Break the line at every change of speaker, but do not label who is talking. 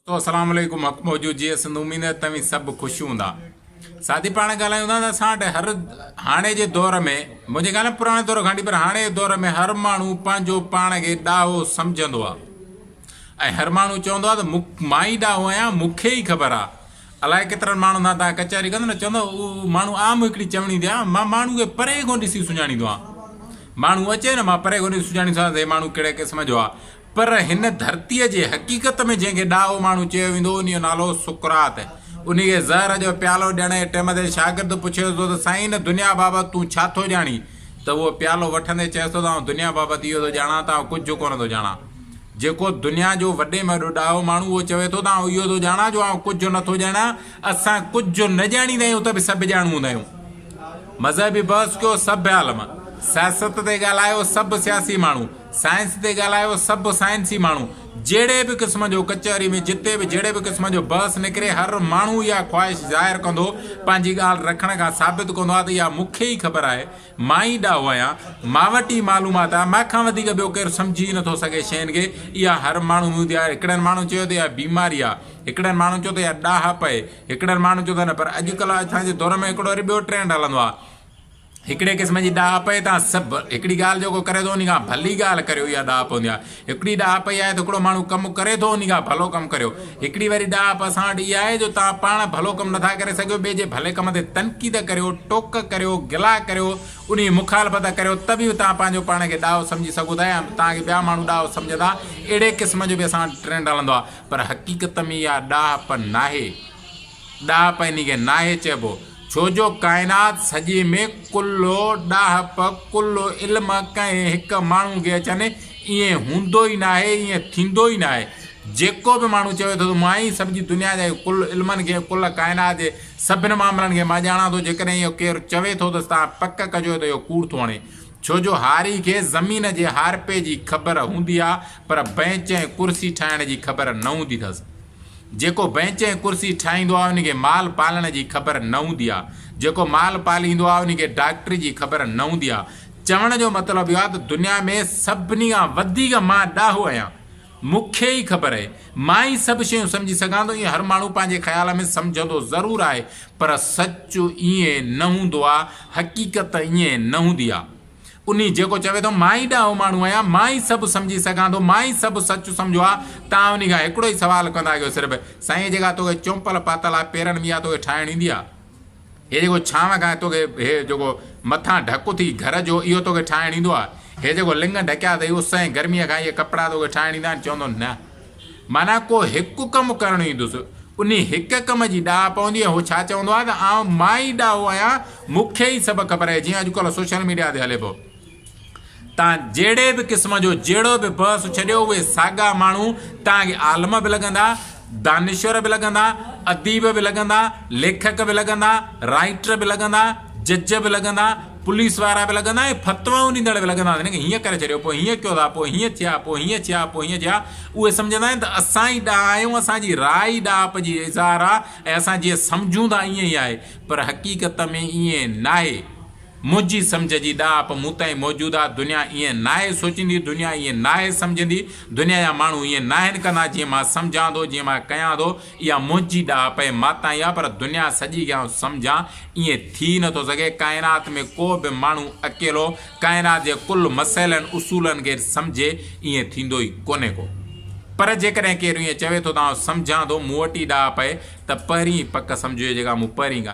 دوستو السلام عليڪم حق موجود جيئي سنڌ اميد آهي توهين سڀ خوش هوندا سادي پاڻ ڳالهايون ٿا ته اسان وٽ هر هاڻي جي دور ۾ منهنجي خيال ۾ پراڻي دور کان پر هاڻي جي دور ۾ هر ماڻهو پنهنجو پاڻ کي ڏاهو سمجهندو آهي ۽ هر ماڻهو چوندو آهي ته مان ئي ڏاهو آهيان مون کي ئي خبر آهي الائي ڪيترن ماڻهن سان توهان ڪچهري ڪندو نه چوندو اهو ماڻهو عام هڪڙي چوڻي هوندي آهي مان ماڻهو کي پري کان ڏسي سڃاڻيندو آهيان ماڻهو اچي نه مان پري کان ڏسي سڃاڻيندو آهيان ته هي ماڻهو ڪهڙي قسم جو آهي پر هن ڌرتيء جي حقيقت ۾ جنهن کي ڏاهو ماڻهو چيو ويندو هو، انهيء جو نالو هو سقراط. انهيء کي زهر جو پيالو ڏيڻ جي ٽيم تي شاگرد پڇيس ٿو ته سائين هن دنيا بابت تون ڇا ٿو ڄاڻين؟ ته اهو پيالو وٺندي چيس ٿو ته آئون دنيا بابت اهو ٿو ڄاڻان ته آئون ڪجهه ڪونه ٿو ڄاڻان. جيڪو دنيا جو وڏي ۾ وڏو ڏاهو ماڻهو اهو چوي ٿو ته آئون اهو ٿو ڄاڻان جو آئون ڪجهه نه ٿو ڄاڻان. اسان ڪجهه نه ڄاڻيندا آهيون ته به سڀ ڄاڻو هوندا آهيون. مذهبي بحث ڪيو سڀ عالم، سياست تي ڳالهايو سڀ سياسي ماڻهو. سائنس تي ڳالهايو سڀ سائنسي ماڻهو جهڙي به قسم جو ڪچهري ۾ جتي به جهڙي به قسم جو بحث نڪري هر ماڻهو اها خواهش ظاهر ڪندو پنهنجي ڳالهه رکڻ کان ثابت ڪندو آهي ته اها مون کي ئي خبر آهي مان ئي ڏاهو آهيان مان وٽ ئي معلومات آهي مان کان وڌيڪ ٻيو ڪير سمجهي ئي نٿو سگهي شين کي اها هر ماڻهو ۾ هوندي آهي هڪڙن ماڻهن چيو ته اها بيماري آهي هڪڙن ماڻهن چيو ته اها ڏاهپ آهي هڪڙن ماڻهن چيو ته نه پر اڄڪلهه اسان جي دور ۾ هڪڙو وري ٻيو ٽرينڊ هلندو آهي هڪڙي قسم جي ڏاهپ آهي تان سڀ هڪڙي ڳالهه جيڪو ڪري ٿو انهي کان ڀلي ڳالهه ڪريو اها ڏاهپ هوندي آهي. هڪڙي ڏاهپ اها آهي ته هڪڙو ماڻهو ڪم ڪري ٿو انهي کان ڀلو ڪم ڪريو. هڪڙي وري ڏاهپ اسان وٽ اها آهي جو توهان پاڻ ڀلو ڪم نٿا ڪري سگهيو ٻئي جي ڀلي ڪم تي تنقيد ڪريو، ٽوڪ ڪريو، گلا ڪريو، انهي جي مخالفت ڪريو ته به توهان پنهنجو پاڻ کي ڏاهو سمجهي سگهو ٿا يا توهان کي ٻيا ماڻهو ڏاهو سمجهندا. اهڙي قسم جو به اسان وٽ ٽرينڊ هلندو آهي پر حقيقت ۾ اها ڏاهپ ناهي. ڏاهپ انهي کي ناهي چئبو، ڇو جو ڪائنات سڄي ۾ ڪلو ڏاهپ، ڪلو علم ڪنهن هڪ ماڻهو کي اچن، ائين هوندو ئي ناهي، ائين ٿيندو ئي ناهي. جيڪو به ماڻهو چوي ٿو ته مان ئي سڀ جي دنيا جي ڪل علمن کي، ڪل ڪائنات جي سڀن معاملن کي مان ڄاڻان ٿو، جيڪڏهن اهو ڪير چوي ٿو ته توهان پڪ ڪجو ته اهو ڪوڙ ٿو هڻي. ڇو جو هاري کي زمين جي هارپي جي خبر هوندي آ، پر بئنچ ۽ ڪرسي ٺاهڻ جي خبر نه هوندي اٿس. جيڪو بئنچ ۽ ڪرسي ٺاهيندو آهي ان کي مال پالڻ جي خبر نه هوندي آهي. جيڪو مال پاليندو آهي ان کي ڊاڪٽري جي خبر نه هوندي آهي. چوڻ جو مطلب اهو آهي ته دنيا ۾ سڀني کان وڌيڪ مان ڏاهو آهيان. مون کي ئي خبر آهي. مان ئي سڀ شيون سمجهي سگهان ٿو. ائين هر ماڻهو پنهنجي خيال ۾ سمجهندو ضرور آهي پر سچ ائين نه هوندو آهي. حقيقت ائين نه هوندي آهي. انهي جيڪو چوي ٿو مان ئي ڏاهو ماڻهو آهيان، مان ئي سڀ سمجهي سگهان ٿو، مان ئي سڀ سچ سمجهيو آهي، توهان انهي کان هڪڙو ئي سوال ڪندا ڪيو صرف، سائين هي جيڪا توکي چونپل پاتل آهي پيرن ۾ اها توکي ٺاهڻ ايندي آهي؟ هي جيڪو ڇانو کان توکي هي جيڪو مٿان ڍڪ ٿي گهر جو اهو توکي ٺاهڻ ايندو آهي؟ هي جيڪو لڱ ڍڪيا اٿئي اس ۽ گرميء کان اهي ڪپڙا توکي ٺاهڻ ايندا آهن؟ چوندو نه. معنيٰ ڪو هڪ ڪم ڪرڻ ايندس، انهي هڪ ڪم جي ڏاهه پوندي ۽ هو ڇا چوندو آهي ته آئون مان ئي ڏاهو آهيان، مون کي ئي سڀ خبر آهي، جيئن اڄڪلهه سوشل ميڊيا تي هلي پيو. تان جهڙي به قسم جو جهڙو به بحث ڇڏيو اهي ساڳا ماڻهو توهان کي عالم به لڳندا، دانشور به لڳندا، اديب به لڳندا، ليکڪ به لڳندا، رائيٽر به لڳندا، جج به لڳندا، پوليس وارا به لڳندا ۽ فتوائون ڏيندڙ به لڳندا ته هن کي هيئن ڪري ڇڏيو، پوء هيئن ڪيو ٿا، پوء هيئن ٿيا، پوء هيئن ٿيا، پوء هيئن ٿيا. اهي سمجهندا آهن ته اسان ئي ڏاها آهيون، اسان جي راء ئي ڏاهپ جي اظهار آهي ۽ اسان جيئن سمجهون ٿا ائين ئي آهي. پر حقيقت ۾ ائين ناهي. منهنجي سمجهه جي ڏاهپ مون تائين موجود آهي، دنيا ائين ناهي سوچيندي، دنيا ائين ناهي سمجهندي، دنيا جا ماڻهو ائين ناهن ڪندا جيئن مان سمجهان ٿو، جيئن مان ڪيان ٿو. اها منهنجي ڏاهپ ۽ ماتائي آهي پر دنيا سڄي کي آئون سمجهان ائين ٿي نه ٿو سگهي. ڪائنات ۾ ڪو به ماڻهو اڪيلو ڪائنات جي ڪل مسئلن اصولن کي سمجهي ائين ٿيندو ئي ڪونهي ڪو. پر جيڪڏهن ڪير ائين چوي ٿو ته آئون سمجهان ٿو مون وٽ ئي ڏاهپ آهي ته پهرين ئي پڪ سمجهجي جيڪا مون پهرين ڳالهه.